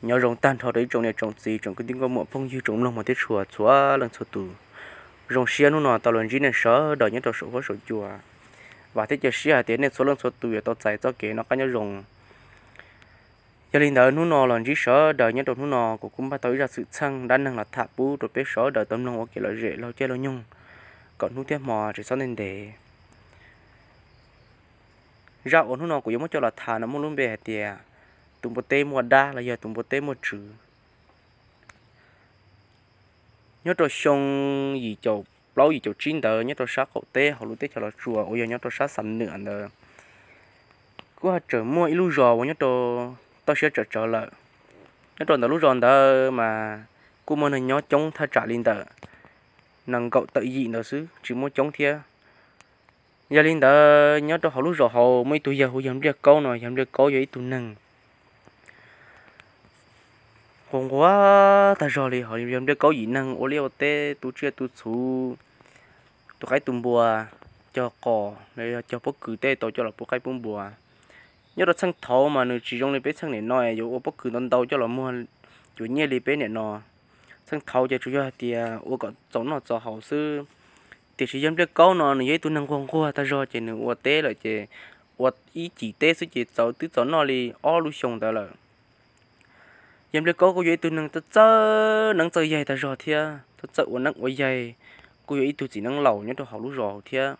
Nyob zoo tag nrho rau ib tsoom niam tsoom txiv, tsoom kwv tij nkauj muam phooj ywg, tsoom mloog mos thiab tshua txhua leej txhua tus. Zoo siab hnub no tau los ntsib nej sawv daws nyob rau saum huab saum cua. Vam thiab cia siab hais tias nej txhua leej txhua tus yuav tau txais txoj kev noj qab nyob zoo. Yog li ntawd hnub no los ntsib sawv daws nyob rau hnub no, kuv kuj npaj tau ib zaj xwm txheej dab neeg los tham pub rau peb sawv daws tau mloog ua kev lom zem laug caij laug nyoog, kom hnub thiab hmo tsis txhob ntev ntev. Zaj uas hnub no kuv yuav muab coj los tham no muaj lub npe hais tias tus npua teb muaj dab los yog tus npua teb muaj tswv. Nyob rau xyoo yim caum plaub yim caum tsib ntawd, nyob rau sab qaum teb hauv lub teb chaws Los Tsuas uas yog nyob rau sab Xam Nwam ntawd, kuj ho tseem muaj ib lub zos uas nyob rau toj siab tsawv tsawv lawm. Nyob rau ntawm lub zos ntawd mas kuj muaj neeg nyob coob thaj tsam li ntawm nees nkaum tawm yim ntawd xwb, tsis muaj coob thiab. Yog li ntawd nyob rau hauv lub zos hauv muaj ib tug yawg hu yawg Npliaj Kaub no. Yawg Npliaj Kaub yog ib tug neeg quas nquag tag zog li. Hos yawg Npliaj Kaub yim neeg ua liaj ua teb, tu tsiaj tu txhuv, tu qaib tu npua, cog qos los yog cog pob kws tej tau coj los pub qaib pub npua. Nyob rau txheej thaud mas nws tsis zoo li peb txheej niam no yuav ua pob kws ntau ntau coj los muag cuav nyiaj li peb niam no. Txheej thaud ces tsuas yog hais tias ua kom txaus noj txaus haus xwb. Tiam sis yawg Npliaj Kaub no nws yog ib tug neeg nquag nquag tag zog ces nws ua teb lawm ces ua ib cim teb xwb ces txawm twb txaus noj li ob lub xyoo ntawd lawm. Yawg Npliaj Kaub kuj yog ib tug neeg txawj neeb txawj yaig tag zog thiab txawj ua neeb ua yaig, kuj yog ib tug txiv neeb laus nyob rau hauv lub zos thiab.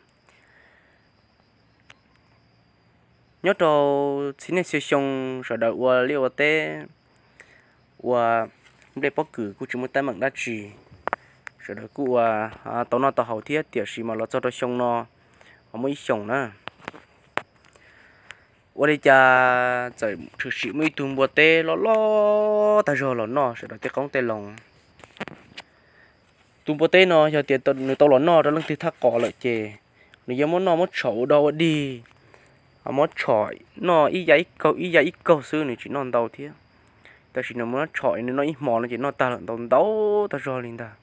Nyob rau txhia niaj txhia xyoo sawv daws ua liaj ua teb, ua nplej pob kws kuj tsis muaj teeb meem dab tsi, sawv daws kuj ua tau noj tau haus thiab. Tiam sis mas los txog rau xyoo no, ho muaj ib xyoos na, ua li cas txawm tshwm sim muaj ib tug npua teb loj loj tag zog los noj sawv daws tej qoob tej loo. Tus npua teb no yog tias nws tau los noj rau leej twg thaj qos lawm ces nws yuav muab noj muab tshom ua dog ua dig, muab tshom noj ib ya ib kaug ib ya ib kaug xwb, nws tsis noj ntau thiab. Tab sis nws muab tshom nws noj ib hmo no ces noj tag lawm ntau ntau tag zog li ntag.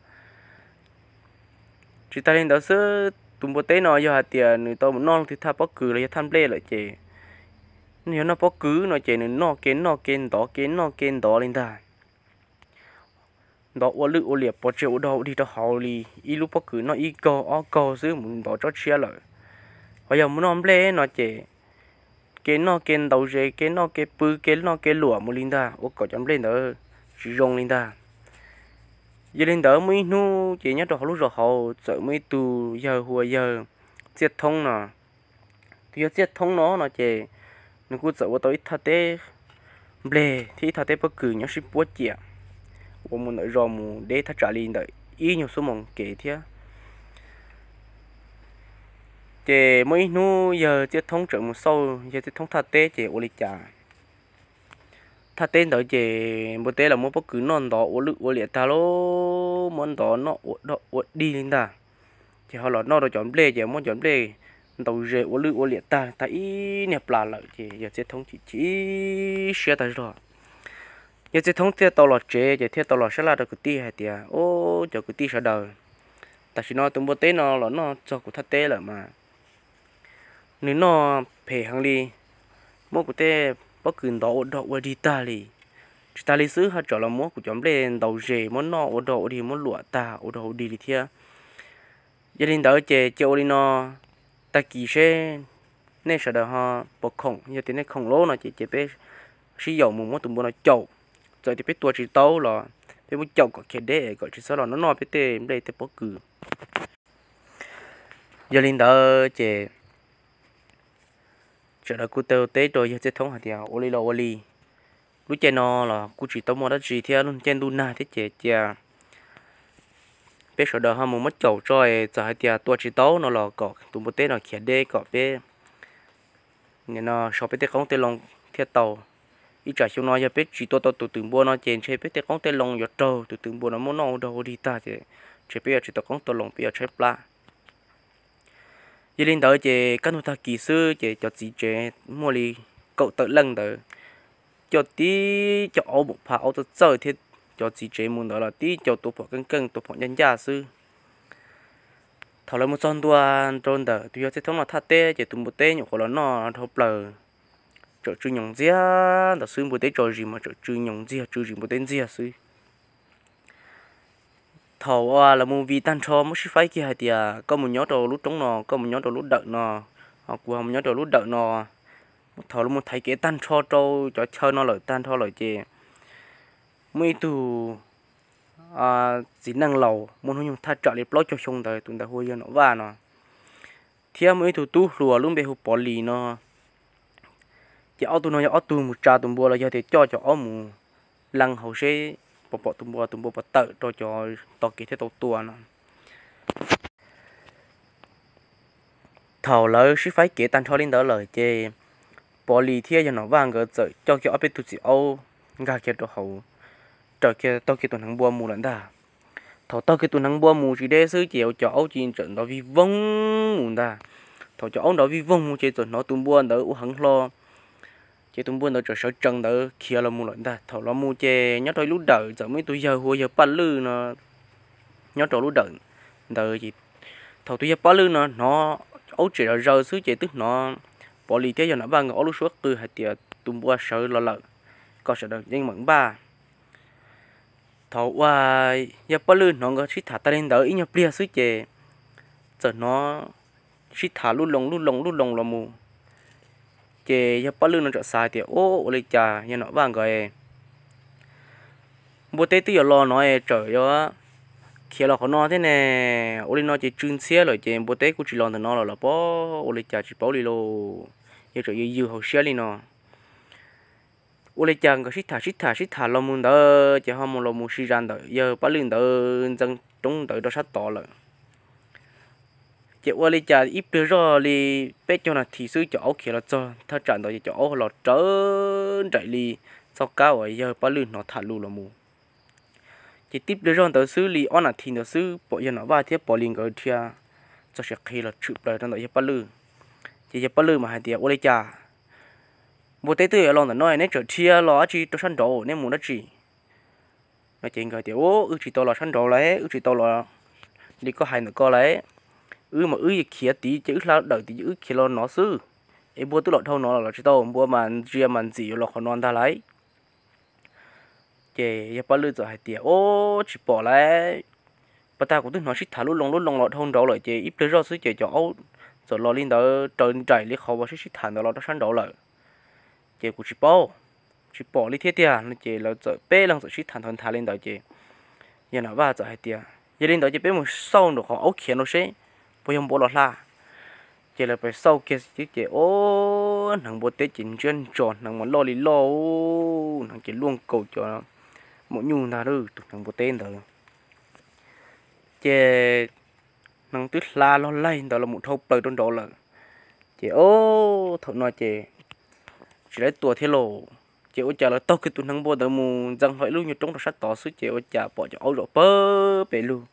Tsis tas li ntawd xwb, tus npua teb no yog hais tias nws tau mus noj leej twg thaj pob kws los yog thaj nplej lawm ces, nws yog noj pob kws no ces nws noj ke noj ke ntov ke noj ke ntov li ntag. Ntov ua lwj ua liam pov tseg ua dog ua dig rau hauv li, ib lub pob kws noj ib kaug ob kaug xwb mus ntov tsob tshiab lawm. Ho yog mus noj nplej no ces ke noj ke ntaus zes ke noj ke pw ke noj ke luam mus li ntag, ua kom cov nplej ntawd tsis zoo li ntag. Yog li ntawd muaj ib hnub ces nyob rau hauv lub zos hauv txawm muaj ib tug yawg hu ua yawg Txiaj Thoob no. Tus yawg Txiaj Thoob no no ces nws kuj txawm ua tau ib thaj teb nplej thiab ib thaj teb pob kws nyob sib puab ciam, uas mus ntawm zos mus deb thaj tsam li ntawm ib nyuag xuab moos kev thiab. Ces muaj ib hnub yawg Txiaj Thoob tseem mus xauj yawg Txiaj Thoob thaj teb ces ua li cas thaj teb ntawd ces npua teb los muab pob kws noj ntov ua lwj ua liam tag lauj, muab ntov noj ua dog ua dig li ntag. Ces ho los noj rau cov nplej ces muab cov nplej ntaus zes ua lwj ua liam tag tag ib niag plas lawm ces yawg Txiaj Thoob chim chim siab tag zog. Yawg Txiaj Thoob thiaj tau los tsev ces thiaj tau los sab laj rau kwv tij hais tias, Ub, cov kwv tij sawv daws, tam sim no tus npua teb no los noj txog kuv thaj teb lawm mas nws noj phem heev li, muab kuv tej pob kws ntov ua dog ua dig tag li. Tsis tas li xwb, ho tseem los muab kuv cov nplej ntaus zes muab noj ua dog ua dig, muab luam tag ua dog ua dig li thiab. Yog li ntawd ces cia ua li no, tag kis seb nej sawv daws ho puas khoom, yog tias nej khoom lauj no ces cia peb sib yaum mus muab tus npua no caum. Txawm tias peb tua tsis tau los peb muab caum kom khiav deb es kom tsis txhob los noj noj peb tej nplej tej pob kws. Yog li ntawd ces sawv daws kuj tau teb rau yawg Txiaj Thoob hais tias, Ua li los ua li, lub caij no los kuj tsis tau muaj dab tsi thiab, lub caij ntuj nag thiab ces cia peb sawv daws ho mus muab caum tso, txawm hais tias tua tsis tau no los kom tus npua teb no khiav deb kom peb nim no so peb tej qoob tej loo thiaj tau. Ib tsam xyoo no yog peb tsis tua tau tus twm npua no ces ntshe peb tej qoob tej loo yuav raug tus twm npua no muab noj ua dog ua dig tag ces ntshe peb yuav tsis tau qoob tau loo, peb yuav tshaib plab. Yog li ntawd ces kaj ntug tag kis xwb ces cov txiv tsev muaj li kaum tawm leej ntawd coj tib co aub mum pha aub txawj txawj thiab cov txiv tsev mus ntawd los tib co tua phom keej keej tua phom ncaj ncaj xwb. Thaum lawv mus txog ntua rau ntawm tus yawg Txiaj Thoob no thaj teb ces tus npua teb nyuam qhuav los noj dhau plaws txawm tsw nyoos ntxiag ntawd xwb, npua teb tso zis mas txawm tsw nyoos ntxiag, tsw zis npua teb ntxiag xwb. Thaum uas lawv mus vij tag nrho muab sib faib kiag hais tias koj mus nyob rau lub roob no, koj mus nyob rau lub dawm no, kuv mus nyob rau lub dawm no. Thaum lawv mus thaiv kev tag nrho rau cov chaw no lawm tag nrho lawm ces muaj ib tug txiv neej laus muaj hnub nyoog thaj tsam li plaub caug xyoo ntawd, tus ntawd hu ua yawg Nom Vaj no, thiab muaj ib tug tub hluas lub npe hu Pov Lis no. Ces ob tug no yog ob tug mus tsa tus npua los yog tias coj cov aub mus leej hauv seb puas pom tus npua, tus npua puas tawm rau cov tog kev thiab tau tua no. Thaum lawv sib faib kev tag nrho li ntawd lawm ces Pov Lis thiab yawg Nom Vaj nkawd txawm coj kiag ob peb tug txiv aub nkag kiag rau hauv, raws kiag taug kiag tus hneev npua mus lawm ntag. Thaum taug kiag tus hneev npua mus tsis deb xwb ces ua cov aub cia li nrov vij voog mus ntag. Thaum cov aub nrov vij voog mus ces txawm hnov tus npua ntawd ua heev hlo, ces tus npua ntawd txawm sawv tsees ntawd khiav los mus lawm ntag. Thaum los mus ces nyob rau ib lub dawm txawm muaj ib tug yawg hu ua yawg Paj Lwj no nyob rau lub dawm ntawd. Thaum tus yawg Paj Lwj no hnov aub tsem zog zaws xwb ces twb hnov Pov Lis thiab yawg Nom Vaj nkawd ob lub suab qw hais tias tus npua sawv los lawm, kom sawv daws yeej meem npaj. Thaum uas yawg Paj Lwj hnov nkawd sib tham tag li ntawd ib nyuag pliag xwb ces txawm hnov sib tham lub loo lub loo lub loo los mus. Ces yawg Paj Lwj no txawm xav tias, Ub, ua li cas yawg Nom Vaj nkawd npua teb twb yuav los no es txawm yuav khiav los qhov no thiab ne? Ua li no ces tsw ntxhiab lawm ces npua teb kuj tsis los ntawm no los los pob, ua li cas tsis paub li lauj. Yawg txawm yws yws hauv siab li no. Ua li cas nkawd sib tham sib tham sib tham los mus ntawd ces ho mus los mus sib zam ntawm yawg Paj Lwj ntawd ntxeev roob ntawd rau sab tod lawm. Ces ua li cas ib pliag zoj li peb caug nas this xwb cov aub khiav los txog thaj tsam ntawd ces cov aub los rawv nraim li txoj kab uas yawg Paj Lwj hnov tham lus los mus. Ces tib pliag zoj ntawd xwb li ob nas this ntawd xwb pom yawg Nom Vaj thiab Pov Lis nkawd dhia txog siav qhi los tshwm plaws rau ntawm yawg Paj Lwj. Ces yawg Paj Lwj mas hais tias, Ua li cas npua teb twb yuav los ntawm no neb tseem dhia los dab tsi rau sab nraud, neb mus dab tsi? No ces nkawd tias, Ub, wb tsis tau los sab nraud lauj, wb tsis tau los li koj hais ntawm ko lauj. Wb mas wb khiav tid ces wb hla dawm tid ces wb khiav los no xwb. Es npua twb los dhau no los los tsis tau, npua mas ntsia mas ntxim yuav los qhov no ntag lauj. Ces yawg Paj Lwj txawm hais tias, Ub, tsis pom lauj. Pas tag kuv twb hnov sib tham lub loo lub loo los dhau nraud lawm ces ib pliag zoj xwb ces cov aub txawm los li ntawd raws nraim li qhov uas sib sib tham ntawd los rau sab nraud lawm. Ces kuv tsis paub, tsis pom li thiab tiag no ces lawv txawm peb leeg txawm sib tham nthav nthav li ntawd ces yawg Nom Vaj txawm hais tias, Yog li ntawd ces peb mus xauj nraum qhov aub khiav no seb puas yog npua los hla. Ces lawv pais xauj kiag xwb ces, ub, hneev npua teb ces ntsiab ntso, hneev mas loj li loj, hneev ces luaj nkaus cov maum nyuj ntag, tus hneev npua teb ntawd. Ces hneev twb hla log laig ntawd los mus dhau plaws rau nraud lawm. Ces, ub, thaum no ces tsis laib tua thiab lauj. Ces ua cas lawv taug kiag tus hneev npua ntawd mus ntxeev hlo ib lub nyuag roob rau sab tod xwb ces ua cas pom cov aub zaum pawg pes lug.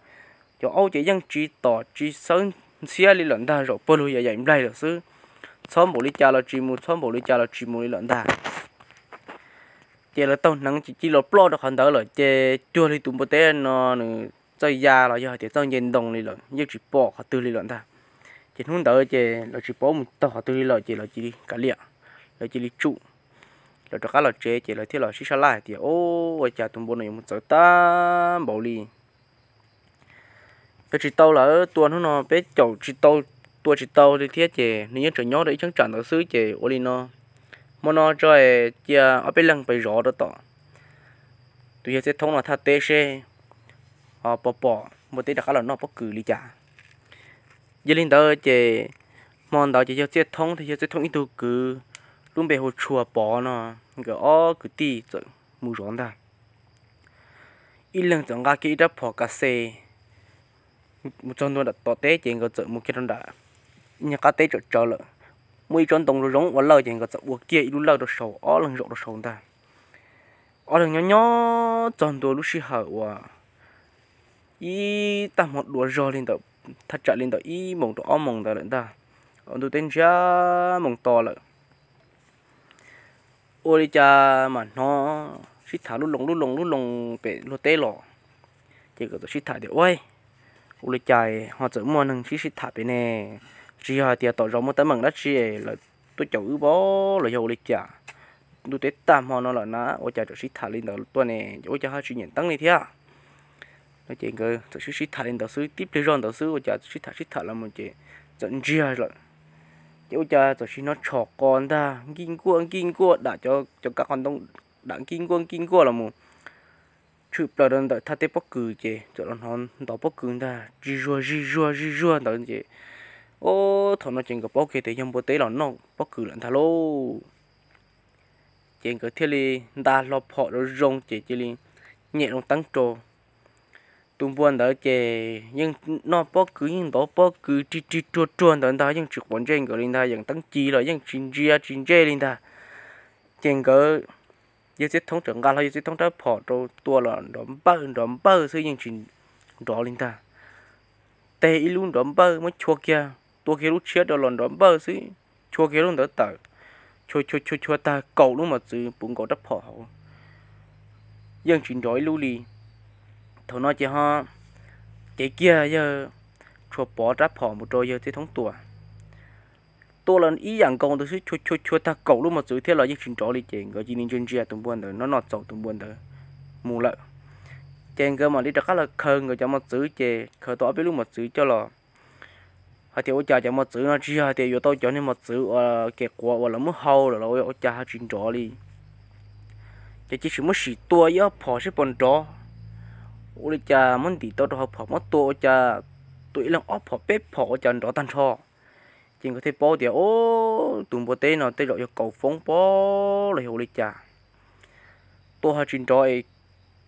Cov aub ces yeej tsis tom tsis xawb ntxhiab li lawm ntag, zaum pawg lug yaim yaim nplaig lawm xwb. Txhob npaum li cas los tsis mus, txhob npaum li cas los tsis mus li lawm ntag. Ces lawv taug hneev ces cia li los ploj rau qhov ntawd lawm ces cuag li tus npua teb no nws txawj ya los yog hais tias txawj nce ntoo li lawm, yeej tsis pom qhov twg li lawm ntag. Ces hnub ntawd ces lawv tsis paub mus taug qhov twg li lawm ces lawv cia li kav liam, lawv cia li tsum. Lawv rov qab los tsev ces lawv thiaj los sib sab laj hais tias, Ub, ua cas tus npua no yuav mus txawv tag npaum li? Yog tsis tau lawv tua hnub no peb caum tsis tau, tua tsis tau li thiab ces nws yeej tseem nyob rau ib cheeb tsam ntawd xwb ces ua li no, hmo no tso cia ob peb leeg pais zov rau tom tus yawg Txiaj Thoob no thaj teb seb ho puas pom npua teb rov qab los noj pob kws li cas. Yog li ntawd ces hmo ntawd ces yawg Txiaj Thoob thiab yawg Txiaj Thoob ib tug kwv lub npe hu Tshua Pov no, nkawd ob kwv tij txawm mus zov ntag. Ib leeg txawm nqa kiag ib rab phom kas xes mus txog ntua nram tom teb ces nkawd txawm mus kiag rau nram ib nyuag qab teb tsawm tsawv lawm. Muaj ib tsob ntoo zoo zoo ua lawj ces nkawd txawm ua kiag ib lub lawj rau saud, ob leeg zaum rau saud ntag. Ob leeg nyob nyob txog ntua lub sij hawm uas ib tag hmo dua zog li ntawm, thaj tsam li ntawm ib moos rau ob moos ntawd lawm ntag. Ntuj teb ntsiag moos to lawm. Ua li cas mas hnov sib tham lub loo lub loo lub loo pem luag teb los. Ces nkawd txawm sib tham tias, Ua, ua li cas ho txawm muaj neeg sib sib tham pem ne? Tsis yog hais tias tom zos muaj teeb meem dab tsi lawv tuaj caum wb pab los yog ua li cas? Ntuj teb tag hmo no lawm na, ua cas txawm sib tham li ntawd tuaj ne? Ua cas ho tsis nyem teeb li thiab? No ces nkawd txawm sib sib tham li ntawd xwb, tib pliag zog ntawd xwb ua cas sib tham sib tham los mus ces txawm ntsiag lawm. Ces ua cas txawm sim hnov tshom qos ntag, nkij nkuaj nkij nkuaj dam cov kab qos ntoo, dam nkij nkuaj nkij nkuaj los mus tshwm plaws rau ntawm thaj teb pob kws ces txawm los hnov ntov pob kws ntag, zig zuag zig zuag zig zuag ntawd ces, o, thaum no ces nkawd paub kiag tias yog npua teb los noj pob kws lawm ntag lauj. Ces nkawd thiaj li nta hlo phom rau zoo ces cia li nyem loo teeb rau. Tus npua ntawd ces yeej noj pob kws yeej ntov pob kws rig rig ruag ruag ntawd ntag, yeej tsis quav ntsej nkawd li ntag, yeej teeb ci los yeej tsis ntsia tsis ntsej li ntag. Ces nkawd, yawg Txiaj Thoob txawm nqa hlo yawg Txiaj Thoob rab phom rau tua los nrov npawj nrov npawj xwb yeej tsis nrov li ntag. Teg ib lub nrov npawj muab chua kiag, tua kiag lub tshiab rau los nrov npawj xwb, chua kiag lub ntawd tawm, chua chua chua chua tag kaum lub mos txwv puv nkaus rab phom hauv, yeej tsis nrov ib lub li. Thaum no ces ho cev kiag yawg Tshua Pov rab phom mus rau yawg Txiaj Thoob tua. Tua los ib yam nkaus ntawd xwb, chua chua chua tag kaum lub mos txwv thiab los yeej tsis nrov li ces nkawd cia li ntsia ntsia tus npua ntawd, noj noj txaus tus npua ntawd mus lawm. Ces nkawd mam li rov qab los khaws nkawd cov mos txwv ces khaws tau ob peb lub mos txwv coj los. Hais tias ua cas cov mos txwv no tsis yog hais tias yuav tau cov niag mos txwv uas kev quav uas lawv muab hau lawm los ua cas ho tsis nrov li. Ces cia li muab sim tua ib ob phom seb puas nrov. Ua li cas muab ntim tau rau hauv phom muab tua ua cas tua ib leeg ob phom peb phom ua cas nrov tag nrho. Ces nkawd thiaj paub tias, o, tus npua teb no tej zaum yog kaus foob pob los yog ua li cas. Tua ho tsis nrov,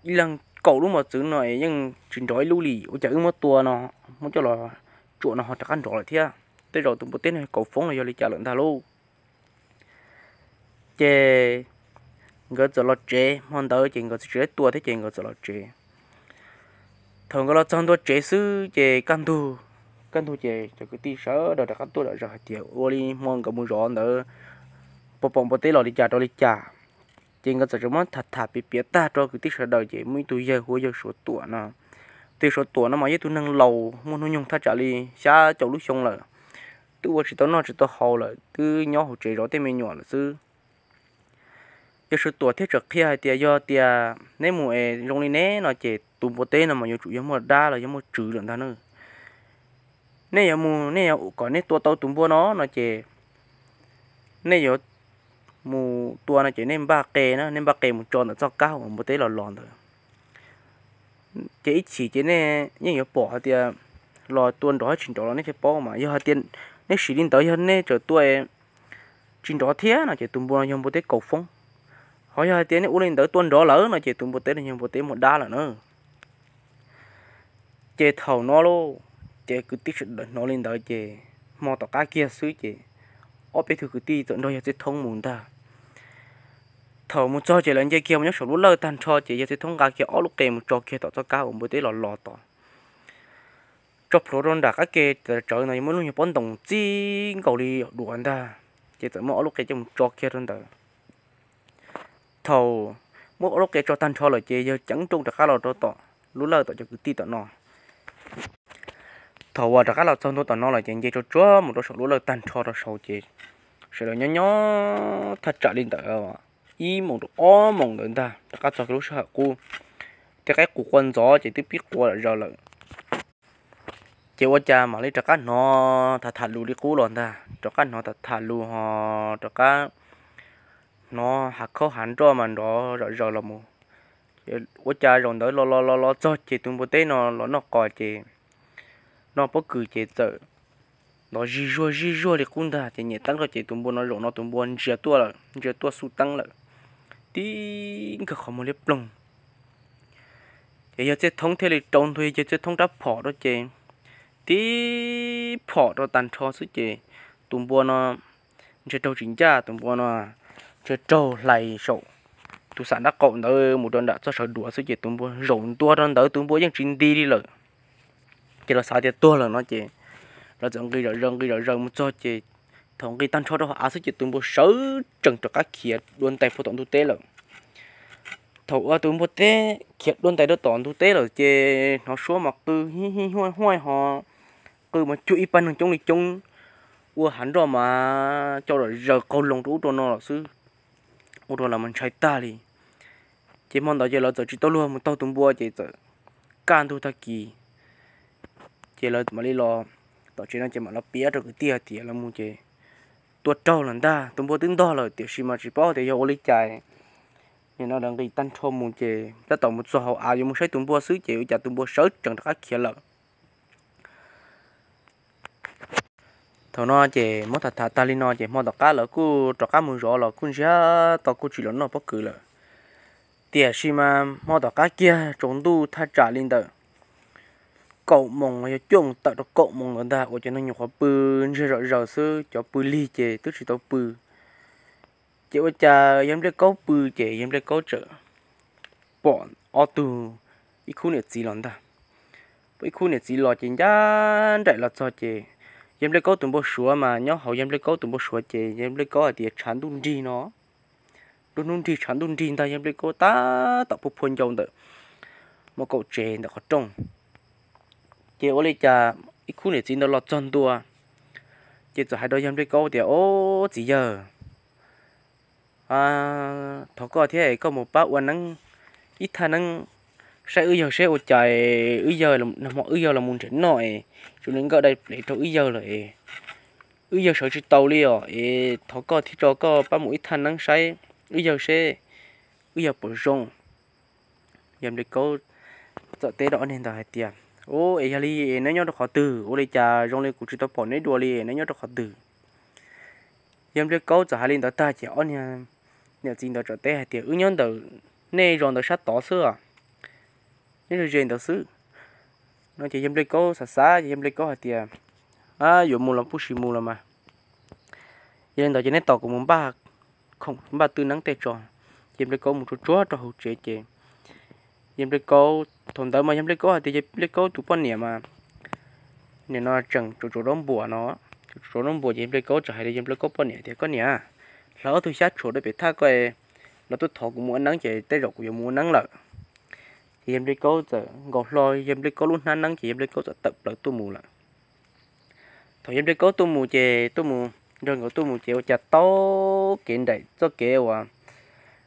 ib leeg kaum lub mos txwv no es yeej tsis nrov ib lub li, ua cas wb muab tua no, muab coj los tsuam no ho rov qab nrov lawm thiab. Tej zaum tus npua teb no yog kaus foob los yog li cas lawm ntag lauj. Ces nkawd txawm los tsev, hmo ntawd ces nkawd tsis tau tua thiab ces nkawd txawm los tsev. Thaum nkawd los txog ntua tsev xwb ces kaj ntug, kaj ntug ces cov kwv tij sawv daws rov qab tuaj zom zaws hais tias ua li hmo nkawd mus zov ntawd puas pom npua teb los li cas rau li cas. Ces nkawd txawm tseem muab tham tham piav piav tag rau kwv tij sawv daws ces muaj ib tug yawg hu ua yawg Suav Tuam no. Tus yawg Suav Tuam no mas yog ib tug neeg laus muaj hnub nyoog thaj tsam li xya caum lub xyoo lawm, twb ua tsis tau noj tsis tau haus lawm, twb nyob hauv tsev zov tej me nyuam lawm xwb. Yawg Suav Tuam thiaj tseem qhia hais tias yog tias neb mus es zoo li neb no ces tus npua teb no mas yuav tsum yog muaj dab los yog muaj tswv lawm ntag na. Nej yuav mus, nej yuav kom nej tua tau tus npua no no ces nej yuav mus tua no ces nej npaj qe na, nej npaj qe mus tso ntawm txoj kab uas npua teb los los ntawd. Ces ib chim ces nej yeej yuav pom hais tias los tua nrov thiab tsis nrov los nej thiaj paub mas. Yog hais tias nej siv li ntawd, yog nej txawm tua tsis nrov thiab no ces tus npua no yog npua teb kaus foob. Ho yog hais tias nej ua li ntawd tua nrov lawm no ces tus npua teb no yog npua teb muaj dab lawm na. Ces thaum no lauj, ces kwv tij sawv daws hnov li ntawd ces hmo tom qab kiag xwb ces ob peb tug kwv tij txawm nrog yawg Txiaj Thoob mus ntag. Thaum mus txog ces lawv nce kiag mus nyob saum lub lawj tag nrho ces yawg Txiaj Thoob nqa kiag ob lub qe mus tso kiag tom txoj kab uas npua teb los los tod. Tso plhuav rau nram qab ke tsawv no muaj lub nyuag pob ntoos txij nkaus li duav ntag, ces txawm muab ob lub qe coj mus tso kiag rau ntawd. Thaum muab ob lub qe tso tag nrho lawm ces yawg ceev nrooj rov qab los rau tom lub lawj tom cov kwv tij tom no. Thaum uas rov qab los txog ntua tom no lawm ces nce tsuag tsuag mus rau saum lub lawj tag nrho rau saud ces sawv daws nyob nyob thaj tsam li ntawd ib moos rau ob moos ntawd ntag rov qab txog kiag lub sij hawm qub. Tej qaib qus qua ntxov ces twb pib qua zom zaws lawm. Ces ua cas mam li rov qab hnov tham tham lus li qub los ntag, rov qab hnov tham tham lus ho rov qab hnov hav khaub hav nroj mas nrov zom zaws los mus. Ua cas zaum ntawd los los los los txog ces tus npua teb no los noj qos ces noj pob kws ces txawm nrov zig zuag zig zuag li qub ntag ces nyem teeb rau ces tus npua no zaum no tus npua ntsia tuaj lawm, ntsia tuaj xu teeb lawm, tib nkawg qhov muag liab ploog. Ces yawg Txiaj Thoob thiaj li rau ntua yawg Txiaj Thoob rab phom rau ces tib phom rau tag nrho xwb ces tus npua no ntshe raug tsis ncaj, tus npua no ntshe raug hlais saum tus xam nrab qaum ntawd mus rau nram txoj sawv duav xwb ces tus npua zaum ntua rau ntawd tus npua yeej tsis nti li lawm. Ces lawv xav tias tuag lawm no ces lawv txawm nqis zom zaws nqis zom zaws mus txog ces thaum nqis tag nrho rau hauv av xwb ces tus npua sawv tsees rov qab khiav dua ntais puag tom ntug teb lawm. Thaum uas tus npua teb khiav dua ntais rau tom ntug teb lawm ces hnov suab mas qw hib hib huaj huaj ho qw mas cuag ib pab neeg coob li coob. ua hav nroj mas coj los zaws qaug loo rau ub rau no lawm xwb, ua rau lawv mas ntshai tag li. Ces hmo ntawd ces lawv txawm tsis tau luag mus taug tus npua ces txawm kaj ntug tag kis ces lawv mam li los tom tsev no ces mam los piav rau kwv tij hais tias lawv mus ces tua raug lawm ntag, tus npua twb ntog lawm tiam sis mas tsis paub tias yog ua li cas. Nim no lawv nqis tag nrho mus ces tab tom mus txog hauv av yuav mus saib tus npua xwb ces ua cas tus npua sawv tsees rov qab khiav lawm. Thaum no ces muab tham tham tag li no ces hmo tom qab lawv kuj rov qab mus zov los kuj ntsiag to kuj tsis los noj pob kws lawm. Tiam sis mas hmo tom qab kiag tsaus ntuj thaj tsam li ntawm kaum moos los yog cuaj moos tawm rau kaum moos ntawd ntag uas cov neeg nyuam qhuav pw ntsiag zom zaws xwb, cov pw lig ces twb tsis tau pw. Ces ua cas yawg Npliaj Kaub pw ces yawg Npliaj Kaub txawm pom ob tug, ib khub niam txiv los ntag. Pom ib khub niam txiv los ces ncaj nraim los txog ces yawg Npliaj Kaub tus npau suav mas nyob hauv yawg Npliaj Kaub tus npau suav ces yawg Npliaj Kaub hais tias tshav ntuj nrig no, nruab hnub nrig tshav ntuj nrig ntag, yawg Npliaj Kaub tab tom pub phua ncau ntawm mos kaum tsev ntawm qhov rooj. Ces ua li cas ib khub niam txiv ntawd los txog ntua ces txawm hais rau yawg Npliaj Kaub tias, Ob, txiv yawg, thov koj thiab koj mus pab ua neeb, ib thaj neeb saib wb yawg seb ua cas wb yawg, nag hmo wb yawg los mus nrhiav noj es zoo li nkawj dai plev rau wb yawg lawm es wb yawg sawv tsis tau li os es thov koj thiab tso koj pab mus ib thaj neeb saib wb yawg seb wb yawg puas zoo. Yawg Npliaj Kaub txawm teb rau ob niag ntawd hais tias, Ub, es yog li neb nyob rau qhov twg? Ua li cas zoo li kuv tsis tau pom neb dua li, neb nyob rau qhov twg? Yawg Npliaj Kaub txawm hais li ntawd tag ces ob niag niam txiv ntawd txawm teb hais tias, Wb nyob ntawm nej zos ntawd sab tod xwb os, nyob ze ze ntawd xwb. No ces yawg Npliaj Kaub xav xav ces yawg Npliaj Kaub hais tias, Ab, yuav mus los pub sis mus los mas. Yog li ntawd ces neb tos kuv mus npaj khoom npaj twj neeb tej tso. Ces yawg Npliaj Kaub mus tsuag tsuag rau hauv tsev ces yawg Npliaj Kaub, thaum ntawd mas yawg Npliaj Kaub hais tias yawg Npliaj Kaub tus poj niam mas nim no tseem tsuav tsuav zaub npuas no, tsuav tsuav zaub npuas ces yawg Npliaj Kaub txawm hais rau yawg Npliaj Kaub poj niam tias, Koj niam, hlawv ob tug xyab tshuam rau pem thaj koj los tuaj thov kuv mus ua neeb ces tej zaum kuv yuav mus ua neeb lawm. Ces yawg Npliaj Kaub txawm nkaus hlo yawg Npliaj Kaub lub hnab neeb ces yawg Npliaj Kaub txawm tawm plaws tuaj mus lawm. Thaum yawg Npliaj Kaub tuaj mus ces tuaj mus nrog nkawd tuaj mus ces ua cas taug kev nraim txoj kev uas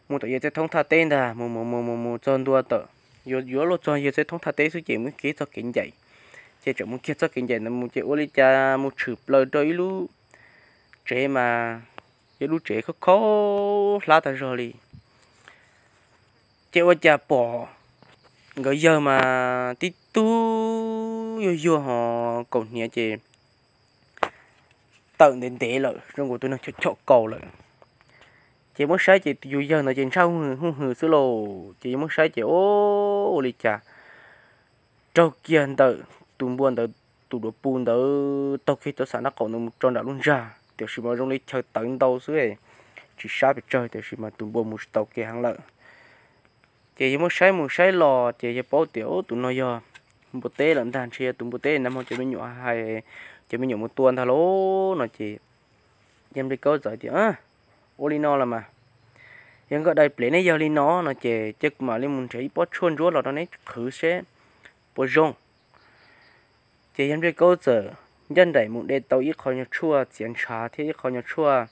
mus tom yawg Txhiaj Thoob thaj teb ntag, mus mus mus mus mus txog ntua tawm, yuav yuav luag txog yawg Txhiaj Thoob thaj teb xwb ces mus kiag txoj kev ncaim. Ces tseem mus kiag txoj kev ncaim ntawd mus ces ua li cas mus tshwm plaws rau ib lub tsev mas yog lub tsev khaub khaub hlab tag zog li. Ces ua cas pom nkawd yawg mas tib tug yuag yuag ho kaus hniav ces tawm ntev ntev lawm zoo nkaus tus neeg chom chom kaus lawm. Ces muab saib ces tus yawg ntawd ces ntshaj hwj hwj xwb lauj. Ces yawg muab saib ces, Ua li cas raug kiag ntawm tus npua ntawd tus duav pw ntawd taug kiag cov xam nab qaum ntawd mus rau nram lub ntsag, tiam sis mas zoo li chaw tawv ntau xwb, tsis sab pes tsawg, tiam sis mas tus npua mus tsis tau kiag heev lawm. Ces yawg muab saib mus saib los ces yawg paub tias, Ub, tus no yog npua teb lawm ntag, ntshe yog tus npua teb nag hmo cov me nyuam hais, cov me nyuam mus tua ntag lauj. No ces yawg Npliaj Kaub txawm tias, Ua li no los mas, yog nkawj dai plev neb yawg li no no ces cia kuv mam li mus nrhiav ib pob tshuaj ntsuab los rau neb qhwv seb puas zoo. Ces yawg Npliaj Kaub txawm ncaj nraim mus de tau ib qho nyuag tshuaj txiav ntshav thiab ib qho nyuag tshuaj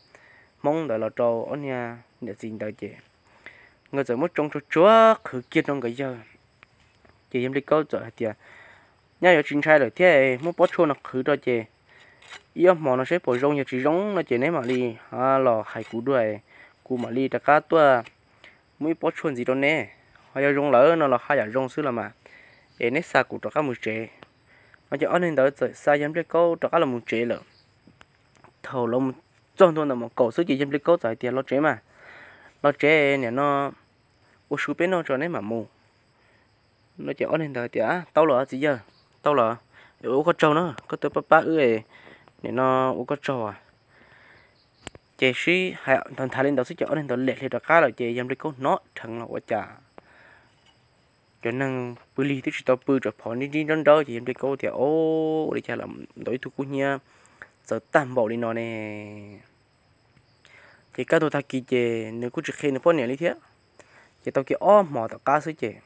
Hmoob ntawd los rau ob niag niam txiv ntawd ces nkawd txawm muab tsoo tsuag tsuag qhwv kiag rau nkawd yawg. Ces yawg Npliaj Kaub txawm hais tias, Nyab yuav tsis ntshai lawm thiab, muab pob tshuaj no qhwv rau ces ib ob hmo no seb puas zoo, yog tsis zoo no ces neb mam li los hais kuv dua, kuv mam li rov qab tuaj muab ib pob tshuaj ntxiv rau neb. Ho yog zoo lawm no los haj yam zoo xwb los mas, es neb xa kuv rov qab mus tsev. No ces ob niag ntawd txawm xa yawg Npliaj Kaub rov qab los mus tsev lawm. Thaum los txog ntua ntawm mos kaum xwb ces yawg Npliaj Kaub txawm hais tias, Los tsev mas, los tsev, nim no ua su peb noj tso neb mam mus. No ces ob niag ntawd tias, Tau los txiv yawg, tau los, ua koj tsaug na, koj tuaj pab pab wb, nim no ua koj tsaug. Ces sib hais nthav nthav li ntawd xwb ces ob niag ntawd lem hli rov qab lawm ces yawg Npliaj Kaub hnov dheev los ua cas cov neeg pw lig twb tsis tau pw, tsam phov nrib nrib nrawb nrawb ces yawg Npliaj Kaub tias, Ua li cas los ntawm ib tug kub hnyiab txawv tag npaum li no ne? Ces kaj ntug tag kis ces nws kuj tsis qhia nws poj niam li thiab. Ces tau kiag ob hmo tom qab xwb ces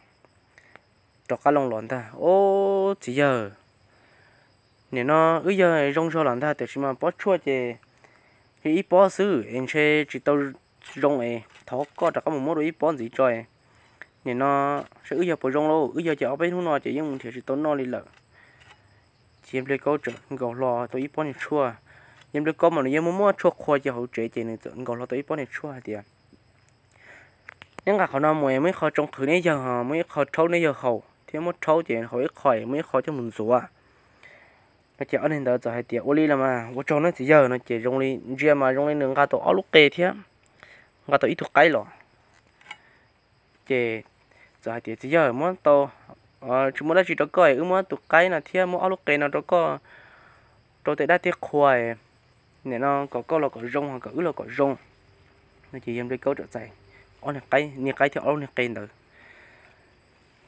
rov qab loo los ntag, Ob, txiv yawg, Nim no wb yawg zoo zog los ntag, tiam sis mas pob tshuaj ces yog ib pob xwb es ntshe tsis tau zoo es thov koj rov qab mus muab dua ib pob ntxiv tso. Nim no saib wb yawg puas zoo lauj, wb yawg ces ob peb hnub no ces yeej mus nrhiav tsis tau noj li lawm. Ces yawg Npliaj Kaub txawm nkaus hlo tau ib pob niag tshuaj. Yawg Npliaj Kaub mas nws yeej muaj muaj tshuaj qhua cia hauv tsev ces nws txawm nkaus hlo tau ib pob niag tshuaj hais tias, neb nqa qhov no mus es muaj ib qho tsoo qhwv neb yawg, muaj ib qho rhaub neb yawg haus, thiab muab rhaub ces haus ib qho, muaj ib qho coj mus ntxuav no. Ces ob niag ntawd txawm hais tias, ua li los mas ua tsaug nawb txiv yawg no. Ces zoo li ntsia mas zoo li nws nqa tau ob lub qe thiab nqa tau ib tug qaib los. Ces txawm hais tias, txiv yawg, muab tau, tsis muaj dab tsi rau koj, wb muab tus qaib no thiab muab ob lub qe no rau koj rau tej dab tej qhua, nim no kom koj los kom zoo, kom wb los kom zoo no. Ces yawg Npliaj Kaub txawm txais ob niag qaib, niag qaib thiab ob lub niag qe ntawd.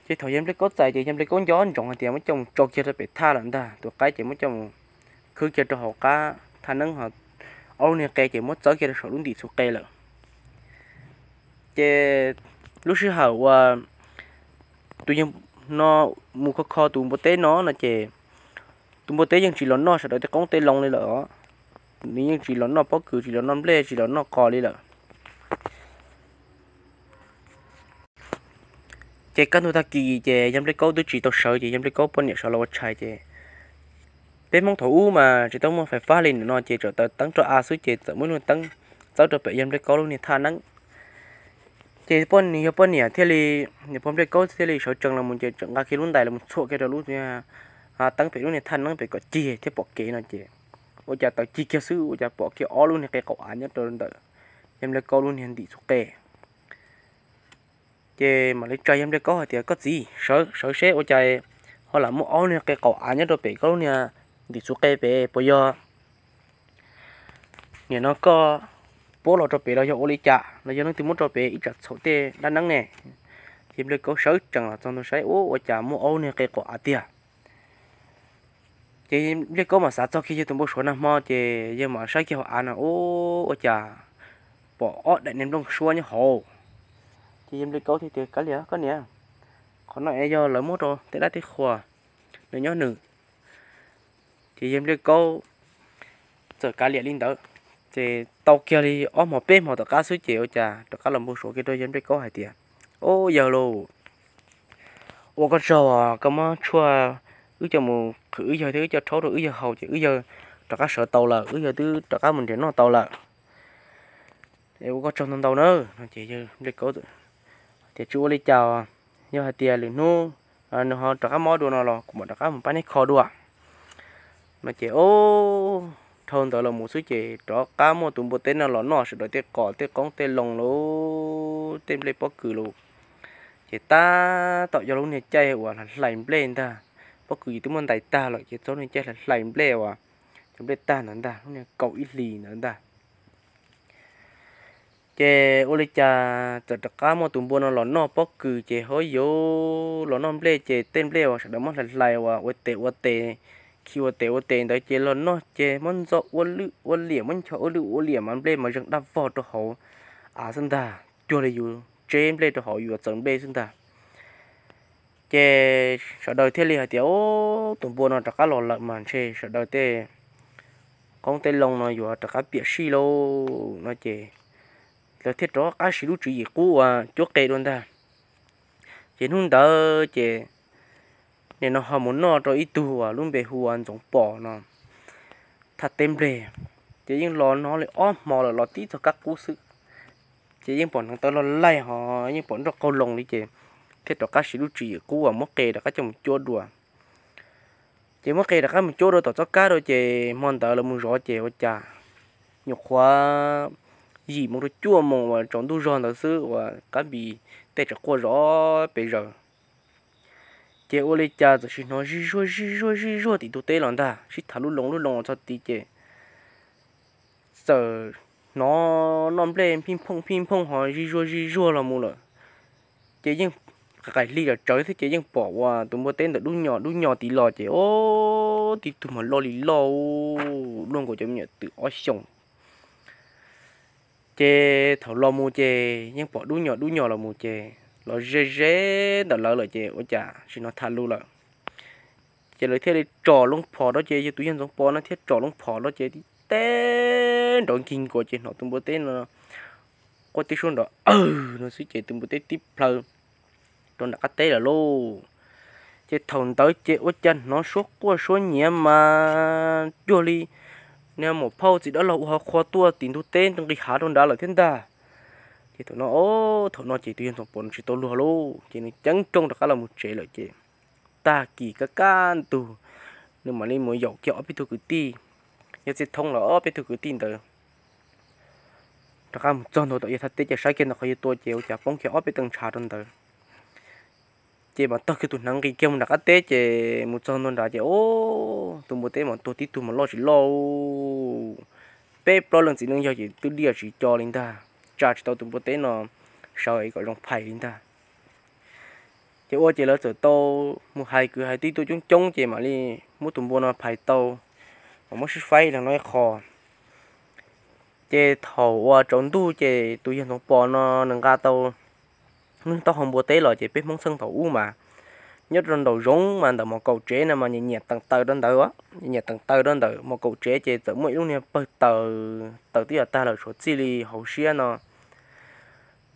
Ces thaum yawg Npliaj Kaub txais ces yawg Npliaj Kaub nco ntsoov hais tias muab coj mus tso kiag rau pem thaj lawm ntag, tus qaib ces muab coj mus khwb kiag rau hauv qab thaj neeb, ob lub niag qe ces muab txawb kiag rau saum lub ntim txhuv qe lawm. Ces lub sij hawm uas tus yawg no mus kho kho tus npua teb no no ces tus npua teb yeej tsis los noj sawv daws tej qoob tej loo li lawm os. Nws yeej tsis los noj pob kws, tsis los noj nplej, tsis los noj qos li lawm. Ces kaj ntug tag kis ces yawg Npliaj Kaub twb tsis tau sawv ces yawg Npliaj Kaub poj niam sawv los ua tshais ces peb Hmoob thaum ub mas tsis tau muaj fais fab li no ces tsuas taws teeb rau av xwb ces txawm muaj lub teeb txawb rau pem yawg Npliaj Kaub lub niag thaj neeb. Ces poj, nws yog poj niam thiaj li, niag pog Npliaj Kaub thiaj li sawv tsees los mus ces txawm nqa kiag lub ntais los mus txhuam kiag rau lub teeb pem lub niag thaj neeb pem kom cig thiab pom kev no ces ua cas taws cig kiag xwb ua cas pom kiag ob lub niag qe qaum av nyob rau ntawm yawg Npliaj Kaub lub niag ntim txhuv qe. Ces mam li tsa yawg Npliaj Kaub hais tias, koj txiv, sawv sawv seb ua cas ho lam muaj ob lub niag qe qaum av nyob rau pem koj lub niag ntim txhuv qe pem, puas yog nim no koj puab los rau pem los yog ua li cas los yog leej twg muab rau pem ib tsam txhaum tej dab neeb ne? Yawg Npliaj Kaub sawv tsees los txog ntua saib ua cas muaj ob lub niag qe qaum av tiag. Ces Npliaj Kaub mam xav txog kiag yawg tus npau suav nag hmo ces yawg mam saib kiag hauv av no ua cas pom ob daim niag nplooj suab nyob hauv. Ces yawg Npliaj Kaub thiaj tias, kav liam koj niam, qhov no es yog lawv muab rau tej dab tej qhua nws nyob nws. Ces yawg Npliaj Kaub txawm kav liam li ntawd. Ces tau kiag li ob hmo peb hmo tom qab xwb ces ua cas rov qab los npau suav kiag rau yawg Npliaj Kaub hais tias, o, yawg lauj, ua koj tsaug, koj muab tshuaj wb coj mus qhwv wb yawg thiab wb coj rhaub rau wb yawg haus ces wb yawg rov qab sawv tau lawm, wb yawg twb rov qab mus nrhiav noj tau lawm. Ua koj tsaug ntau ntau na. No ces yawg Npliaj Kaub tias, tsis ua li cas, yog hais tias lwm hnub nws ho rov qab mob dua no los kuv mam rov qab mus pab neb kho dua no ces, o, dhau ntawd los mus xwb ces rov qab muaj tus npua teb no los noj sawv daws tej qos tej qoob tej loo lauj, tej nplej pob kws lauj. Ces tab tom yog lub niag caij uas hlais nplej ntag, pob kws twb muab ntais tag lawm ces txog lub niag caij hlais nplej uas cov nplej tag ntawd ntag, lub niag kaum ib hlis ntawd ntag. Ces ua li cas txawm rov qab muaj tus npua no los noj pob kws ces ho yuav los noj nplej ces tej nplej uas sawv daws muab hlais hlais uas ua tes ua tes, khi ua tes ua tes ntawd ces los noj ces muab ntxo ua lwj ua liam, muab ncho ua lwj ua liam mas nplej mas zeeg daj vog rau hauv av xwb ntag, cuag li yus tseb nplej rau hauv yus txawv nplej xwb ntag. Ces sawv daws thiaj li hais tias, o, tus npua no rov qab los lawm mas ntshe sawv daws tej qoob tej loo no yuav rov qab piam sij lauj no ces lawv thiaj rov qab siv lub tswv yim qub uas cuab qe dua ntag. Ces hnub ntawd ces nim no ho mus noj rau ib tug uas lub npe hu ua Ntxoov Pom no thaj teb nplej. Ces yeej los no li ob hmo lawm, los tib txog kab qub xwb ces yeej pom hneev taw loj laij ho yeej pom nroj qaug loo li ces thiaj rov qab siv lub tswv yim qub uas muab qe rov qab coj mus cuab dua. Ces muab qe rov qab mus cuab dua tom txoj kab dua ces hmo ntawd lawv mus zov ces ua cas nyuam qhuav yim moo rau cuaj moo uas tsaus ntuj zog ntawd xwb uas qab npis tej tseem quaj zov pes zaws. Ces ua li cas txawm sis hnov zij zuag zij zuag zij zuag tim ntug teb los ntag, sib tham lub loo lub loo los txog tid ces txawm hnov noj nplej phij phooj phij phooj ho zij zuag zij zuag los mus lawm. Ces yeej qaim hli tsawv thiab ces yeej pom uas tus npua teb ntawm dub nyos dub nyos tid los ces o, tib tug mas loj li loj, luaj nkaus cov me nyuam twm ob xyoos. Ces thaum los mus ces yeej pom dub nyos dub nyos los mus ces los ze ze ntawm lawv lawm ces ua cas sis hnov tham lus lawm. Ces lawv thiaj li tsom loo phom rau ces yog tus yawg Ntxoov Pov no thiaj tsom loo phom rau ces tib teb nrov nkig nkuas ces hnov tus npua teb no quaj tib suab nrov awg no xwb ces tus npua teb tib plhaw rau nram qab teb lawm lauj. Ces thaum ntawd ces ua cas hnov suab quaj suab nyiav mas cuag li nws mus phauj txiv dab laug ua hauv qhua tuaj tim ntug teb nqis hav rau nrad lawm thiab ntag. Ces thaum no, thaum no ces tus yawg Ntxoov Pov nws tsis tau luag lauj ces nws ceeb rooj rov qab los mus tsev lawm ces tag kis kaj kaj ntug nws mam li mus yaum kiag ob peb tug kwv tij, yog Txiaj Thoob los ob peb tug kwv tij ntawd rov qab mus txog ntua tom yawg thaj teb ces saib kiag ntawm qhov yawg tua ces ua cas poob kiag ob peb tee ntshav rau ntawd. Ces mas taug kiag tus hneev nqis kiag mus nram qab teb ces mus txog ntua nrad ces tus npua teb mas tuag tib tug mas loj tsis loj, peb plaub leej txiv neej yog ces twb diaj tsis co li ntag, tsa tsis tau tus npua teb no sawv kom zoo phais li ntag. Ces ua ces lawv txawm tau mus hais kwv hais tij tuaj coob coob ces mam li muab tus npua no phais tau, mas muab sib faib li no ib qho. Ces thaum uas tsaus ntuj ces tus yawg Ntxoov Pov no nws nqa tau lub niag taub hau npua teb los ces peb Hmoob txheej thaum ub mas nyob rau nraum zoov mas ntawm mos kaum tsev no mas nyiam nyiam teev taws rau ntawd, nyiam nyiam teev taws rau ntawm mos kaum tsev ces txawm muaj ib lub niag pawg taws, taws twb yog tag lawm tshuav txij li hauv siab no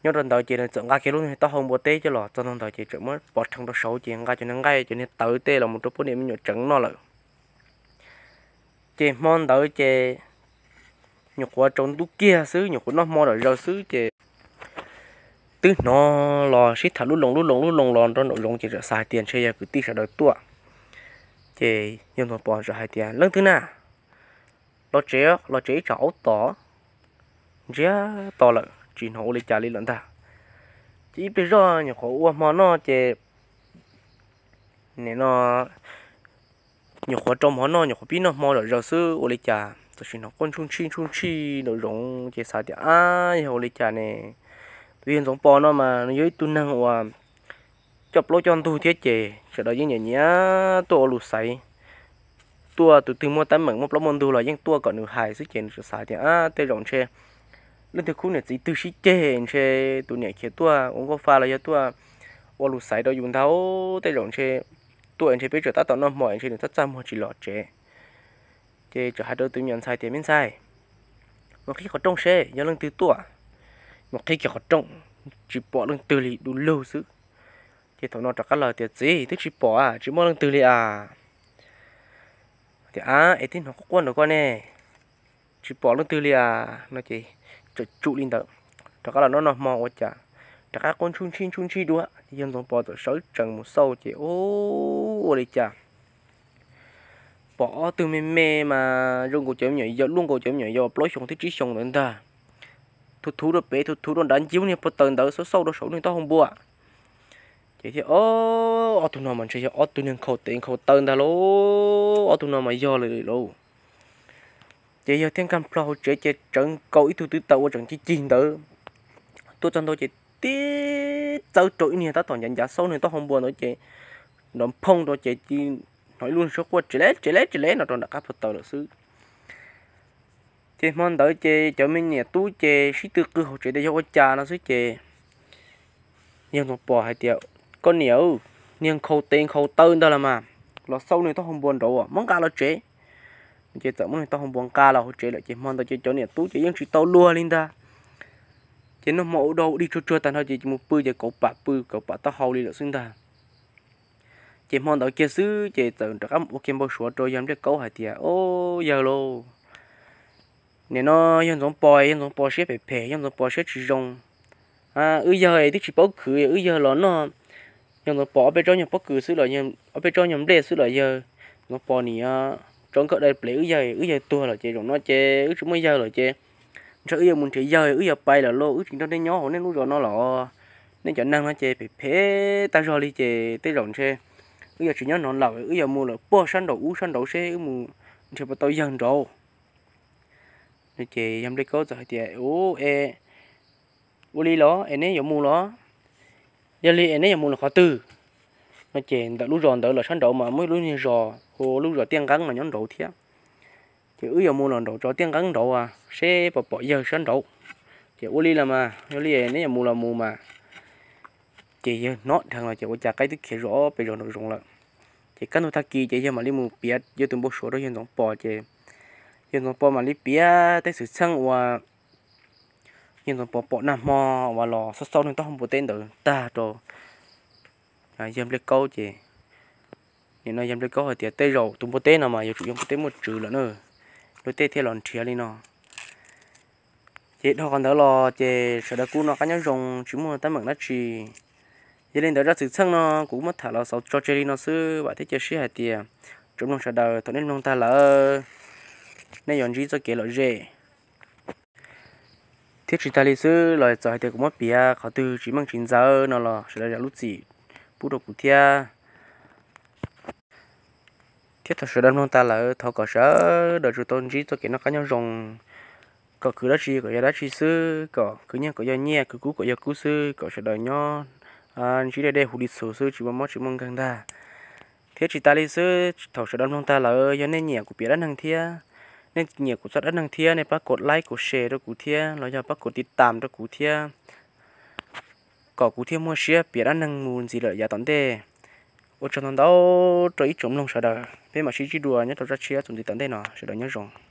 nyob rau ntawd ces nws txawm nqa kiag lub niag taub hau npua teb coj los txog ntua ntawd ces txawm muab pov rhees rau saud ces nqa cov niag nqaij cov niag tawv tej los mus rau poj niam me nyuam tseev noj lawm. Ces hmo ntawd ces nyuam qhuav tsaus ntuj kiag xwb, nyuam qhuav noj hmo zom zaws xwb ces twb hnov los sib tham lub loo lub loo lub loo los nraum zoov ces txawm xav hais tias ntshe yog kwv tij sawv daws tuaj. Ces yawg Ntxoov Pov txawm hais tias, Leej twg na? Los tsev, los tsev ib tsam aub tom ntsiag to lawm tsis hnov ua li cas li lawm ntag. Ces ib pliag zoj nyuam qhuav ua hmo noj ces nim no nyuam qhuav rau hmo noj, nyuam qhuav pib noj hmo zom zaws xwb ua li cas txawm sim hnov quaj ntsuj ntshij ntsuj ntshij nraum zoov ces xav tias, Ab, yog ua li cas ne? Tus yawg Ntxoov Pov no mas nws yog ib tug neeg uas coj plaub coj ntug thiab ces sawv daws yeej nyiam nyiam tuaj ua lus xaiv, tuaj tus twg muaj teeb meem muaj plaub muaj ntug los yeej tuaj kom nws hais xwb ces nws txawm xav tias, Ab, tej zaum ntshe leej twg khub niam txiv twg sib ceg ntshe tus niam khiav tuaj ua nkauj fa los yog tuaj ua lus xaiv rau yus ntag, tej zaum ntshe tuaj ntshe peb tseem tab tom noj hmo ntshe nws tab txaj muag tsis los tsev. Ces txawm hais rau tus me nyuam ntxhais tias, Me ntxhais, mus qhib qhov rooj seb yog leej twg tuaj. Mus qhib kiag qhov rooj, tsis pom leej twg li, du lug xwb. Ces thaum no rov qab los tias, Txiv, twb tsis pom, tsis muaj leej twg li as. Tias, Ab, es twb hnov quaj quaj nraum ko ne, tsis pom leej twg li as no ces txawm tsum li ntawd. Rov qab los noj noj hmo ua cas rov qab quaj ntsuj ntshij ntsuj ntshij dua ces yawg Ntxoov Pov txawm sawv tsees mus xauj ces, Ub, ua li cas pom ob tug me me mas zoo nkaus cov me nyuam yaus, luaj nkaus cov me nyuam yaus plaub xyoos thiab tsib xyoos ntawd ntag. Thuv thuv rau pem, thuv thuv rau nrad, ncig lub niag pov taws ntawd xauj xauj rau saum niag taub hau npua. Ces thiaj, Ob tug no mas ntshe yog ob tug niag nkhaus tes nkhaus taw ntag lauj, ob tug no mas yog lawm lauj. Ces yawg thiaj nkag plho hauv tsev ces tsawv nkaus ib tug tw taws ua tseem cig cig ntawd tuaj txog ntua ces tib txawb rau ib niag tab tom ncav ncav xauj niag taub hau npua ntawd ces nrov nphooj rau ces hnov ib lub suab quaj tsev le tsev le tsev le no rau nram qab plho taws lawm xwb. Ces hmo ntawd ces cov me niam tub ces sib tw qw hauv tsev tias yog ua cas no xwb ces yawg Ntxoov Pov hais tias, Koj niam, niag nkhaus tes nkhaus taw ntag los mas, los xauj niag taub hau npua nraud, muab nqa los tsev. Ces txawm muab niag taub hau npua nqa los hauv tsev lawm ces hmo ntawd ces cov niam tub ces yeej tsis tau luag li ntag. Ces noj hmo ua dog dig tsuag tsuag tag nrho ces mus pw ces kauv pam pw kauv pam taub hau li lawm xwb ntag. Ces hmo ntawd kiag xwb ces txawm rov qab mus ua kiag npau suav rau yawg Npliaj Kaub hais tias, Au, yawg lauj, nim no yawg Ntxoov Pov, yawg Ntxoov Pov siab phem phem, yawg Ntxoov Pov siab tsis zoo. Wb yawg twb tsis paub khwv, wb yawg los noj yawg Ntxoov Pov ob peb tsob nyuag pob kws xwb los, ob peb tsob nyuag nplej xwb los yawg Ntxoov Pov nim tso nkawj dai plev wb yawg, wb yawg tuag lawm ces zaum no ces wb tsis muaj yawg lawm ces ntshe wb yuav mus nrhiav yawg, wb yuav pais lawm lauj, wb tsis nrog nej nyob hauv nej lub zos no los. Nej cov neeg no ces phem phem tag zog li ces tej zaum ntshe wb yuav tsis nyob no lawm, wb yuav mus lawm puag sab nraum ub sab nraud seb wb mus nrhiav puas tau yawg nraud. Ces yawg Npliaj Kaub txawm hais tias, Ub, es ua li los es neb yuav mus los? Yog li es neb yuav mus los qhov twg? No ces ntawm lub zos ntawd los sab nraud mas muaj ib lub niag zos hu lub zos Tiaj Nqeeb mas nyob nraud thiab. Ces wb yuav mus los nraud zos Tiaj Nqeeb nraud seb puas pom yawg sab nraud. Ces ua li los mas, yog li neb yuav mus los mus mas. Ces yawg hnov dheev los ces ua cas qaib twb khiav zom pes zos nraum zoov lawm. Ces kaj ntug tag kis ces yawg mam li mus piav yawg tus npau suav rau yawg Ntxoov Pos ces yawg Ntxoov Pos mam li piav tej xwm txheej uas yawg Ntxoov Pos pom nag hmo uas los xauj xauj neeg taub hau npua teb ntawd tag rau yawg Npliaj Kaub ces nim no yawg Npliaj Kaub hais tias tej zaum tus npua teb no mas yuav tsum yog npua teb muaj tswv lawm na, luag tej thiaj los nrhiav li no. Ces dhau qhov ntawd los ces sawv daws kuj noj qab nyob zoo tsis muaj teeb meem dab tsi. Yog li ntawd zaj xwm txheej no kuv muab tham los xaus tso tseg li no xwb, vam thiab cia siab hais tias tsoom mloog sawv daws thaum nej mloog tag lawm nej yuav ntsib txoj kev lom zem. Thiab tsis tas li xwb los txawm hais tias kuv muab piav qhov twg tsis meej tsis ntxaws no los sawv daws zam lub txim pub rau kuv thiab. Thiab thaum sawv daws mloog tas lawm thov kom sawv daws tsuas tau ntsib txoj kev noj qab nyob zoo, kom khwv dab tsi kom yog dab tsi xwb, kom khwv nyiaj kom yog nyiaj, khwv kub kom yog kub xwb, kom sawv daws nyob ntsib dej dej huv li txhus xwb, tsis muaj mob tsis muaj nkeeg ntag. Thiab tsis tas li xwb, thaum sawv daws mloog tag lawm yog nej nyiam kuv piav dab neeg thiab, nej nyiam kuv txoj dab neeg thiab nej pab kom like kom share rau kuv thiab los yog pab kom tiv tam rau kuv thiab, kom kuv thiaj muaj siab piav dab neeg mus ntxiv lawm yav tom ntej. Ua tsaug ntau ntau rau ib tsoom mloog sawv daws, peb mam sib ntsib dua nyob rau zaj tshiab txuas ntxiv tom ntej no, sawv daws nyob zoo.